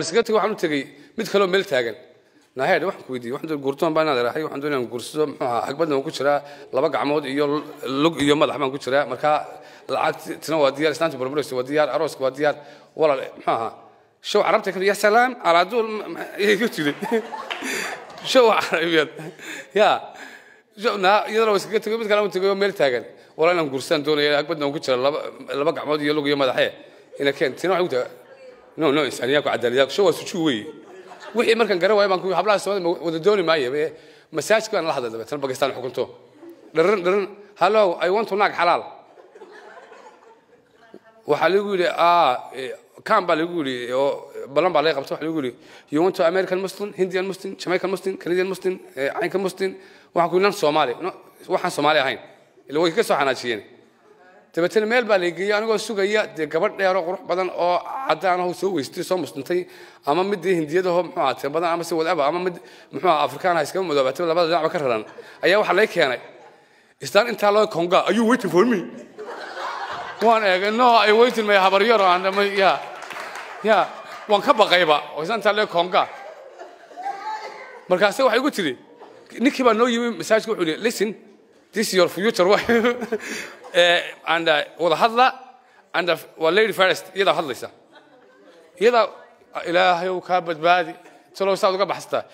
Iskaga tagay, waxaan u tegey mid kaloo meel taagan. Naheed, waxaan ku weydiiyey, waxaan doon guurtoon baan inaad rahay, waxaan doonayaan guursado. Muxuu ahaa, xagbadna waan ku jiraa, laba gacmood iyo lug iyo madax baan ku jiraa. Marka lacagtina waa diyaar, islaanta burburaysa waa diyaar, arooska waa diyaar. Walaal, muxuu ahaa, show carabta kale, ya salaam calaaduul igu tiri, show carabiyaad ya naa. Iyadana waa iskaga tegay, mid kale u tegay oo meel taagan. Walaal, inaan guursadaan doonaya, xagbadna waan ku jiraa, laba gacmood iyo lug iyo madaxee ina keen. Tina waxay ku tahay no no, insaaniyaa ku cadaaladiyaa, show waa sujuu weeye. Wixii markaan garan waayo baan ku hablaha Soomaalida wada dooni maayo. Masaajidka baan la hadlay, dabeetana Bakistan xukunto dharan dharan, "Hello, I want to naag xalaal." Waxaa lagu yidhi kan baa lagu yidhi oo ballan baa laga qabta. Waxaa lagu yidhi, "You want to American Muslim, Indian Muslim, Jamaican Muslim, Canadian Muslim, caynka Muslim?" Waxaan ku yidhi, "Nan Soomaali." No, waxaan Soomaali ahayn ila way ka soo xanaajiyeen. Dabeetana meel baa la geeyey anigoo sugaya dee gabadh dheer oo qurux badan oo caddaan ah oo soo weystay, soo muslintay, ama midii hindiyadaho muxuu ahaa tira badan, ama si whatever, ama mid muxuu ahaa Afrikaan ah iskama madoobaatay, labada dhinacba ka raran. Ayaa waxaa laga keenay istaan intaa loo konga. "Are you waiting for me?" Waan eegay. "No, I waiting my habaryaro and my yeah." Waan ka baqayba oo istaan intaa loo konga. Markaase waxay igu tiri, ninkii baa noo yimi masaajidka, wuxuu yidhi, "Listen, this is your future wife and wada hadla and waa lady first." Iyadaa hadlaysa, iyadaa. Ilaahay uu kaa badbaadi, talow saad uga baxsataa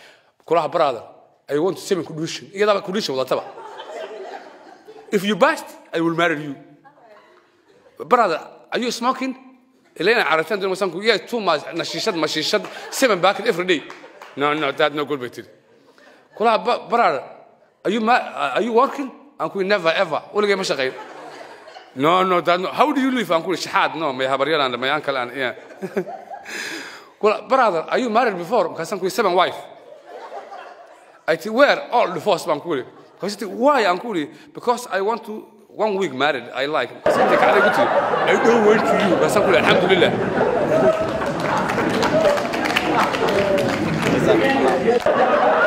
kulaha. "Brother, I want to seven condition." Iyadaaba condition wadataba. "If you bust, I will marry you." "Brother, are you smoking?" Ilayna carabtaan doon masanku, "Yeah, too much nashiishad, mashiishad, seven packet every day." "No, no, that no good," bay tiri. Kulaha, "Brother, are you working?" Aan ku, "Never ever, weligay ma shaqeyn." "No, no, that no. How do you live?" Aan ku, "Shaxaad." "No, may habaryaraan, may uncle and yeah." Kula, "Brother, are you married before?" Markaasaan ku, "Seven wife." I think, "Where all divorce?" baan ku yidhi. Because why? Aan ku yidhi, "Because I want to one week married, I like." Markaas intay kacday ku tiri, "I don't want to you." Markaasaan ku yidhi, "Alxamdulillah." Jazakumullah.